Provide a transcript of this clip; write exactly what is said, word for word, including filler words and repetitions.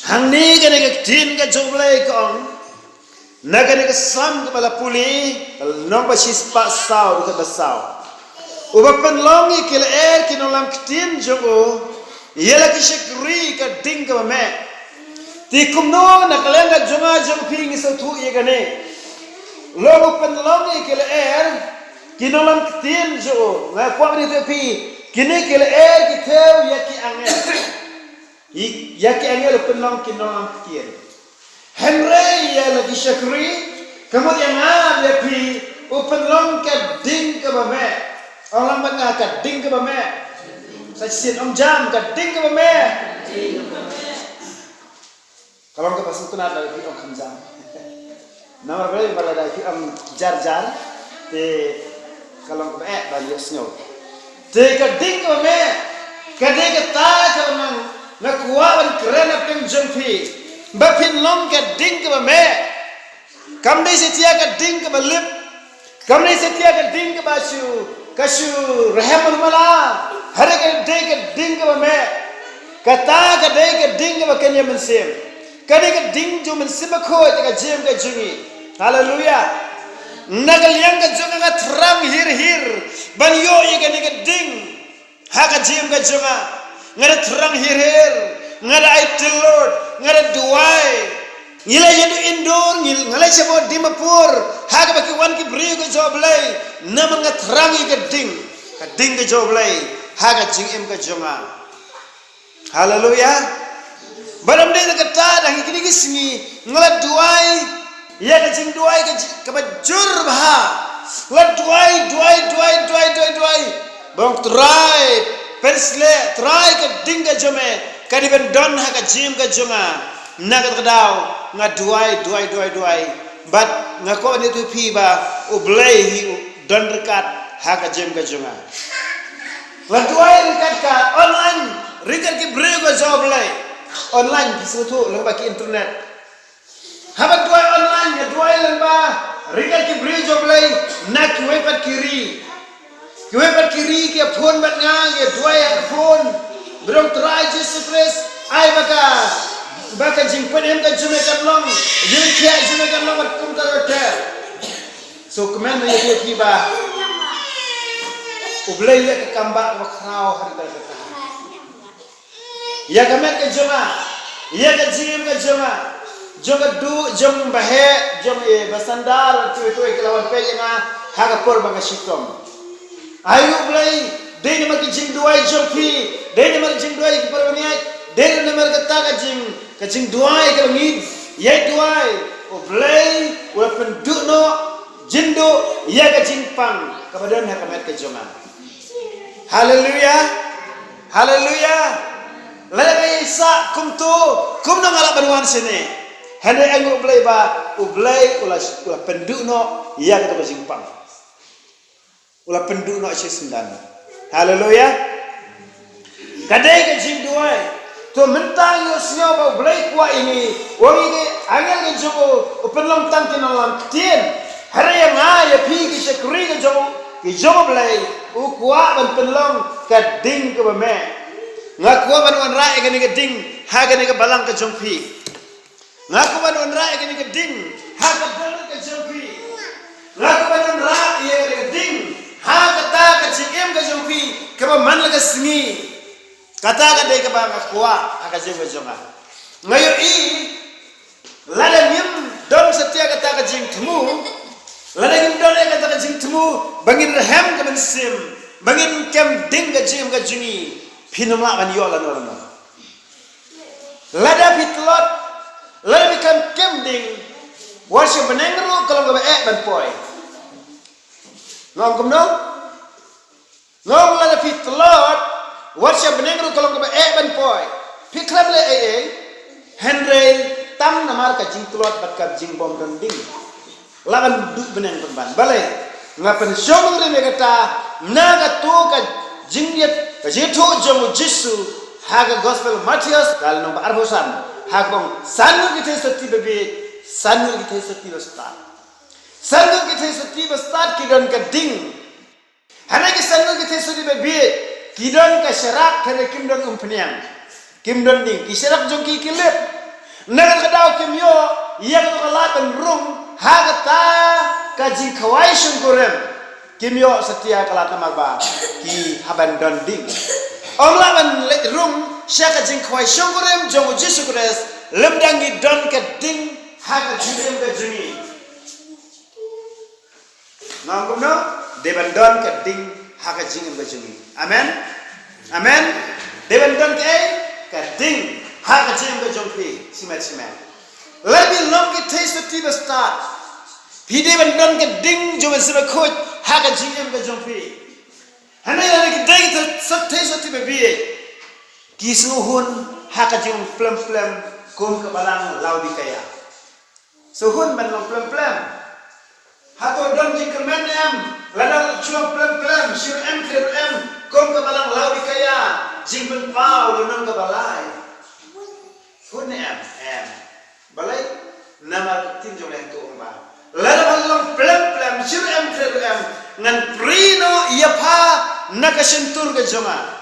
Hangne kane ka ktien ka jong U Blei ka ong, na kane ka Salm kaba la pule, ka lynnong ba shispah saw, dkhot ba saw. Uba pynlong ïa ki lyer ki nonglam ktien jong u, ïa la ki shakri ka ding kaba meh. Te kumno na ka liang ka jong nga jong phi ngi sngewthuh ïa kane. Long u pynlong ïa ki lyer ki nonglam ktien jong u. Nga kwah ban ïathuh ïa phi, kine ki lyer ki thew ïa ki angel. Ïa ki angel u pynlong ki nonglam ktien. Hynrei ïa la ki shakri, ka mut ïa nga ïa phi, u pynlong ka ding kaba meh. Ong lang bad nga, ka ding kaba meh. Sa shisien ong jam, ka ding kaba meh. Ka long kaba sngewtynnat lada phi ong kham jam. Namar balei, ba lada phi ong jar jar, te ka long kaba eh ban ïohsngew. Te ka ding kaba meh, ka dei kata kaba nga, nga kwah ban kren hapdeng jong phi, ba phin long ka ding kaba meh. Kam dei satia ka ding kaba lip, kam dei satia ka ding kaba shu, ka shu rhem mala. Hynrei ka dei ka ding kaba meh. Kata ka dei ka ding kaba kynja mynsiem. Ka dei ka ding jong u Mynsiem Bakhuid ha ka jingim ka jong ngi. Haleluya. Na ka liang ka jong nga, nga thrang hir hir ban ïoh ïa kane ka ding ha ka jingim ka jong nga. Nga da thrang hir hir, nga da ai tlot, nga da duwai. Ngi la ïa duh indoor, ngi, nga la ïa bud Dimapur ha kaba ki wan ki briew ka jong U Blei. Namar nga thrang ïa ka ding, ka ding ka jong U Blei ha ka jingim ka jong nga. Haleluya. Bad ym dei tang kata, ha kine ki sngi nga la duwai ïa ka jingduwai ka ji-, kaba jur bha. La duwai, duwai, duwai, duwai, duwai, duwai. Ba ong Trai, pynsleh, Trai, ka ding ka jong me ka dei ban don ha ka jingim ka jong nga. Na kata ka daw nga duwai, duwai, duwai, duwai. Bad nga kwah ban ïathuh ïa phi ba U Blei hi u don ryngkat ha ka jingim ka jong nga. Nga duwai ryngkat ka online, ryngkat ki briew ka jong U Blei. Online, phi sngewthuh, lyngba ki internet. Haba duwai online, nga duwai lyngba ryngkat ki briew jong U Blei na kiwei pat ki ri. Kiwei pat ki ri ki phone bad nga, nga duwai ha ka phone. Ba ong Trai Jisu Khrist, ai ba ka, ba ka jingpynim ka jong me kan long, jingpynim ka jong me kan long bad kumta ter ter. Sngewkmen ïa phi ba U Blei ïa ka kam ba khraw ha ka kata. Ïa ka met ka jong nga, ïa ka jingim ka jong nga, jong ka duh, jong ba heh, jong i ba sandar, tu tu ki la wan peit ïa nga ha ka por ba nga shitom. Ai U Blei, dei namar ki jingduwai jong phi, dei namar ki jingduwai ki para bangeit, dei namar kata ka jing, ka jingduwai ka ngi ïa duwai, U Blei u la pynduh noh jingduh ïa ka jingpang kaba don ha ka met ka jong nga. Haleluya. Haleluya. Lada ka ïa sah kumto, kumno nga lah ban wan shane? Hynrei ai nguh U Blei ba U Blei u la, u la pynduh noh ïa kato ka jingpang. U la pynduh noh shi syndon. Haleluya. Ka dei ka jingduwai. To mynta ngi ïohsngew ba U Blei kwah ïa ngi, u ong ïa ki angel ka jong u, u pynlong tang ki nonglam ktien. Hynrei ïa nga ïa phi ki shakri ka jong u, ki jong U Blei, u kwah ban pynlong ka ding kaba meh. Nga kwah ban wanrah ïa kane ka ding ha kane ka balang ka jong phi. Nga kwah ban wanrah ïa kane ka ding ha ka dor ka jong phi. Nga kwah ban wanrah ïa kane ka ding ha kata ka jingim ka jong phi kaba man la ka sngi. Kata ka dei kaba nga kwah ha ka jingim ka jong nga. Nga ïohi lada ngim don satia kata ka jingthmu, lada ngim don ïa kata ka jingthmu ba ngin rhem ka mynsiem, ba ngin kem ding ka jingim ka jong ngi, phin ym lah ban ïoh lano lano. Lada phi tlot, lada phi khlem kem ding, wat sha bneng ruh ka long kaba eh ban poi. Nga ong kumno? Nga ong lada phi tlot, wat sha bneng ruh ka long kaba eh ban poi. Phi khlem leh ei ei, hynrei tang namar ka jingtlot bad ka jingbym don ding. Lah ban duh bneng pynban. Balei? Nga pynshong rim ïa kata na kato ka jingïat, ka jingïathuh jong u Jisu ha ka Gospel Mathaios, ka lynnong ba arphew san, ha kaba ong, san ngut ki theisotti babieit, san ngut ki theisotti bastad. San ngut ki theisotti bastad ki don ka ding. Hynrei ki san ngut ki theisotti babieit ki don ka sharak, hynrei kim don umphniang. Kim don ding. Ki sharak jong ki ki lip. Na kata ka daw kim ïoh ïa kata ka lad ban rung ha kata ka jingkhawai shongkurim. Kim ïoh satia ka lad namar ba ki hap ban don ding. Ym lah ban leit rung sha ka jingkhawai shongkurim jong u Jisu Khrist lymda ngi don ka ding ha ka jingim ka jong ngi. Nga ong kumno? Dei ban don ka ding ha ka jingim ka jong ngi. Amen. Amen. Dei ban don kaei? Ka ding ha ka jingim ka jong phi. Shimet shimet. Lada phi long ki theisotti ba stad, phi dei ban don ka ding jong ka sibakhuid ha ka jingim ka jong phi. Hynrei lada ki dei ki theisotti ba bieit, ki sngewhun ha ka jingim plem plem kum ka balang Laodikaia. Sngewhun ban long plem plem. Hato don jingkyrmen em? Lada shu long plem plem, shu em kren em, kum ka balang Laodikaia, jingpynpaw lynnong kaba lai. Hun ne em? Em. Balei? Namar ka ktien jong u Blei ka ong ba lada pha long plem plem, shu em kren em, ngan prie noh ïa pha na ka shyntur ka jong nga.